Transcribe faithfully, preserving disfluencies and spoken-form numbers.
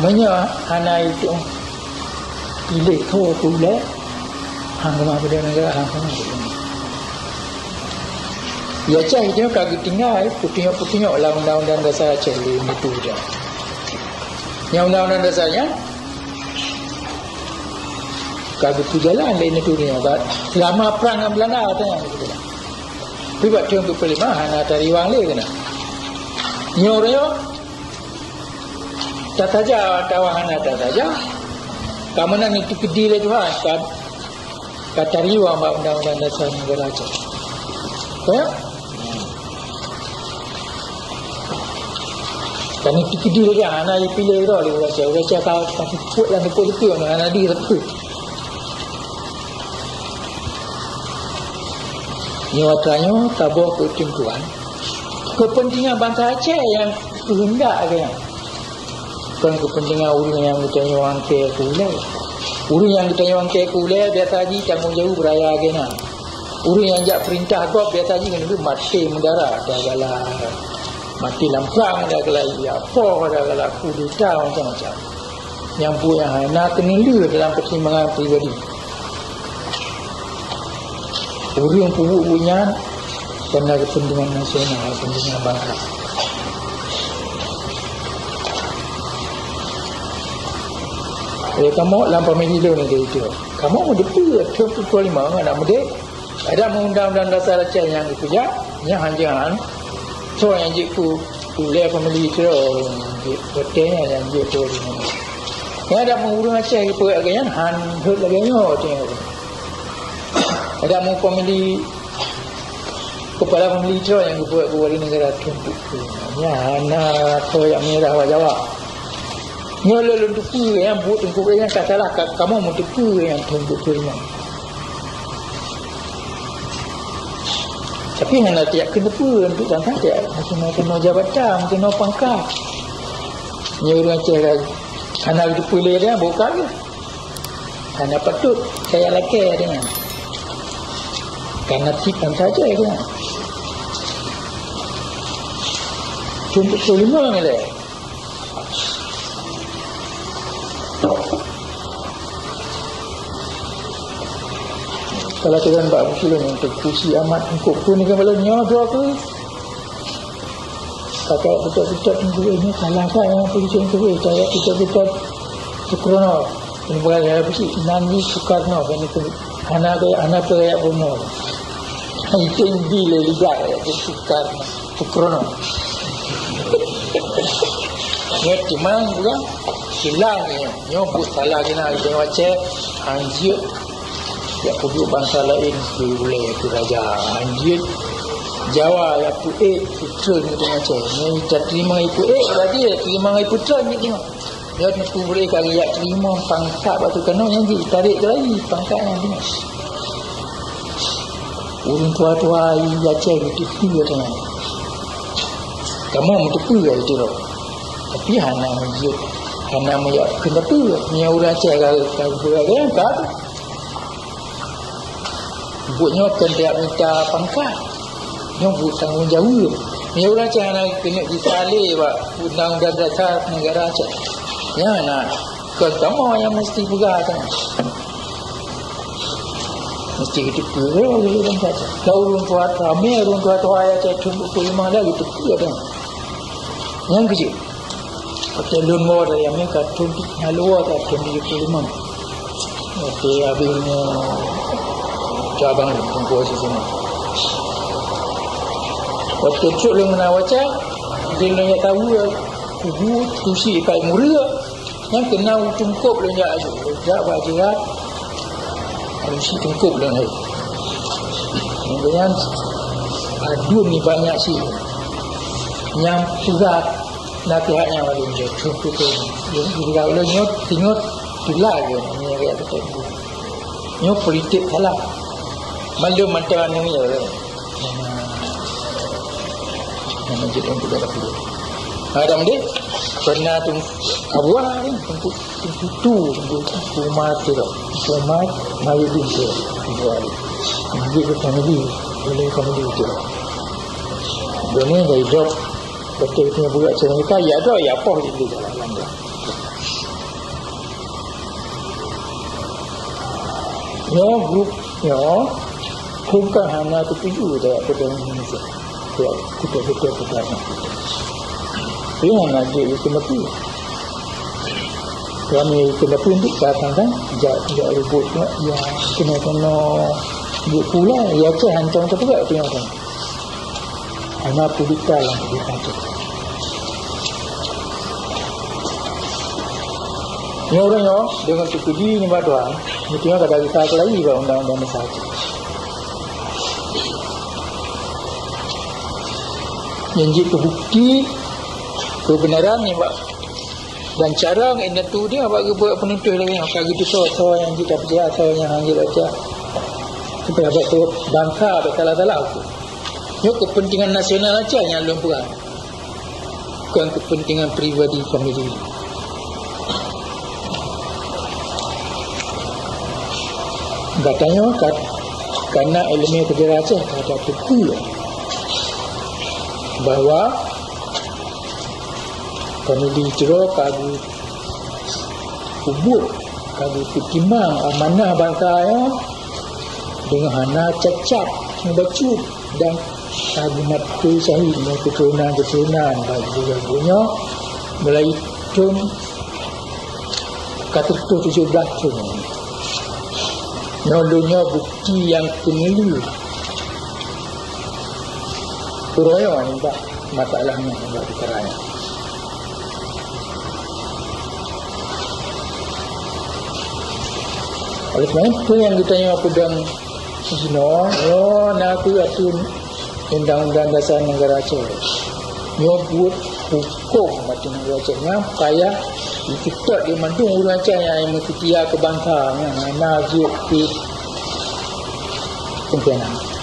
Meunyoe hana itu piléh tho peureulée, hang keumah peudeueng neugara, hang keumah peudeueng. Ya, cah itu ka geutinggai peutunyok-peutunyok lam Undang-Undang Dasar Aceh lé Neuturi. Nyang Undang-Undang Dasar nyan ka geupeujalan lé Neuturi nyan, ba-, seulama prang ngon Beulanda, teuh nyan geupeujalan. Tapi bak thôn dua puluh lima hana tariwang lé keunan. Nyoe uroe nyoe tataja atawa hana tataja, ka meunan itu keudeh lé Tuhan, ka, ka tariwang bak Undang-Undang Dasar Negara Aceh. Ka ya? Dan itu keudeh lé Tuhan, hana dipiléh droe lé ureueng Aceh. Ureueng Aceh ka, ka peuet lam teupeu-teupeu, hana di teupeu. Nyoe atra nyoe saboh keuteuntuan keupeuntengan bansa Aceh nyang keuheundak lagée nyan. Kon keupeuntengan ureueng nyang geutanyoe angkée keu ulée. Ureueng nyang geutanyoe angkée keu ulée biasa jih tanggong jaweueb raya lagée nyan. Ureueng nyang jak peurintah gob biasa jih ngon maté meudara, gara-gara maté lam prang, gara-gara jak poh, gara-gara kudeta, macam-macam. Nyang buet nyang hana keuneulheueh dalam peutimbangan pribadi. Ureueng peubuet buet nyan karena kepentingan nasional, kepentingan bangsa. Jadi kamoe lam famili lôn ada itu. Kamoe meuteupeue thôn dua puluh lima ngon aneuk muda. Ada undang-undang dasar Aceh nyang geupeujak, nyang hanjeuet. Soe nyang jeuet keu ulée famili tu, jeuet beutôi nyang jeuet tu. Nyang ada ureueng Aceh geupeugah lagée nyan, han hot lagée nyoe teuh. Ada mu famili, kepala famili tu nyang geupeugah keu wali negara tu. Nyan hana soe nyang meunyeurah bak Jawa. Nyoe lôn teupeue nyang buet teungku nyan ka salah, ka kamoe meuteupeue nyang thôn dua puluh lima. Tapi hana tiyak keuneupeu untuk bangsa tiyak, meukeunong jabatan, meukeunong pangkat. Nyoe ureueng Aceh ka hana teupeue lé dia, bukan ke? Hana patut kaya lakée dengan. Karena tipan saja dengan. Thôn dua puluh lima nilai. Salah satu bak Abu Sulaiman untuk pusi amat hukum tu ni kan, kalau nyodoh tu. Kakak betul-betul tunggu ini salah saya yang puisi yang tu, saya betul-betul Sukrono. Ini bukan saya puisi, Nani Soekarno kan itu. Anak saya, anak saya Bono. Itu yang bila lidah ya, Soekarno. Sukrono. Ngerti mang juga? Silang ni. Nyoe buet salah keunan, ureueng Aceh, hanjeuet jak peuduek bansa laén keu ulée keu raja. Hanjeuet Jawa jak peuék keu treun keu ureueng Aceh. Nyoe tateurimong ipeuék, berarti tateurimong ipeutreun keu nyoe. Nyoe teungku beureh ka geujak teurimong pangkat bak teuh keunoe nyang jih, tarek keu lagi pangkat nyang jih. Ureueng tuha-tuha di Aceh geuteupeue keunan. Kamoe meuteupeue hai Tiro. Tapi hana meujeuet, hana meujak keu neuteupeue. Meunyoe ureueng Aceh ka, ka geupeugah lagée nyan ka. Buet nyoe kon tajak mita pangkat. Nyoe buet tanggong jaweueb. Meunyoe ureueng Aceh hana keuneuk jisalé bak undang-undang dasar negara Aceh. Nyan na kon kamoe nyang meusti peugah keunan. Meusti geuteupeue lé ureueng Aceh. Ka ureueng tuha-tuha, ramé ureueng tuha-tuha Aceh thôn dua puluh lima dah geuteupeue dah. Nyang keujeuet, watée lôn woe dari Amerika thôn ti-, nyang lôn woe ka thôn tujoh puluh lima. Watée habéh nyoe cabang Teungku Aziz nyoe. Watée trok lôn meunan Aceh, di lôn nyang tahu kubu tusi ikai mureuk. Nyang keunan u teungkôb lôn jak aju, lôn jak bak jirat, alusi teungkôb lôn hai. Nyang keunan aduen ni banyak sih. Nyang peugah nasihat nyang lalu je, cukup tu. Yang kira lôn nyoe, tingot, tulak je, ni rakyat betul. Nyoe politik salah. Malu mantong anu ya. Nama jadi untuk dapat dulu. Ada mende? Pernah tu Abu Teungku, Teungku tu, Teungku, Teungku Umar tu tau. Teungku Umar, Mari bin tu. Teungku Ali. Mari ke family, boleh family tu. Dunia dari job, betul punya budak cerita, ya dah, ya apa dia jalan-jalan. Nyoe grup nyoe bukan hana teutuju terhadap peudong Indonesia. Ya, kita betul-betul. Tapi hana jeuet itu mati. Kami kena pun untuk datang kan, jak, jak ribut pula, ya, kena-kena jeuet pula, ya, tu hantom terpeugah tu yang kan. Hana pulita lah dia kata. Ni orang nyoe dengan tu puji ni bak Tuhan, ni tengok kada kita lagi bak undang-undang besar tu. Yang jeuet keu bukti kebenaran ni bak dan cara ngon indatu dia bak geubuat penuntut lagi, maka gitu so, so yang jeuet percaya, so yang hana percaya. Supaya bak tu bangsa bak salah-salah tu. Nyoe kepentingan nasional aja yang lôn pegang. Bukan kepentingan pribadi famili. Katanya kat, karena ilmu sejarah Aceh ada tegur bahwa famili Tiro ka geupeubeuet, ka geupeutimang amanah bangsa nyoe deungon hana cacat, hana bacut, dan ka geumaté syahid ngon keuturonan-keuturonan bak gurée-gurée nyoe mulai thon ka teutuh tujoh blaih thon. Nyoe lôn nyoe bukti nyang keuneulheueh. Uroe nyoe nibak masalah nyoe nibak peukara nyoe. Oleh sebab itu, peue nyang geutanyoe peudong jinoe, nyoe na kheueh ateueh Undang-Undang Dasar Negara Aceh. Nyoe buet hukôm ateueh negara Aceh nyang payah jiteutot lé mandum ureuëng Aceh nyang meuseutia keu bansa, nyang hana jeuet keu pengkhianat.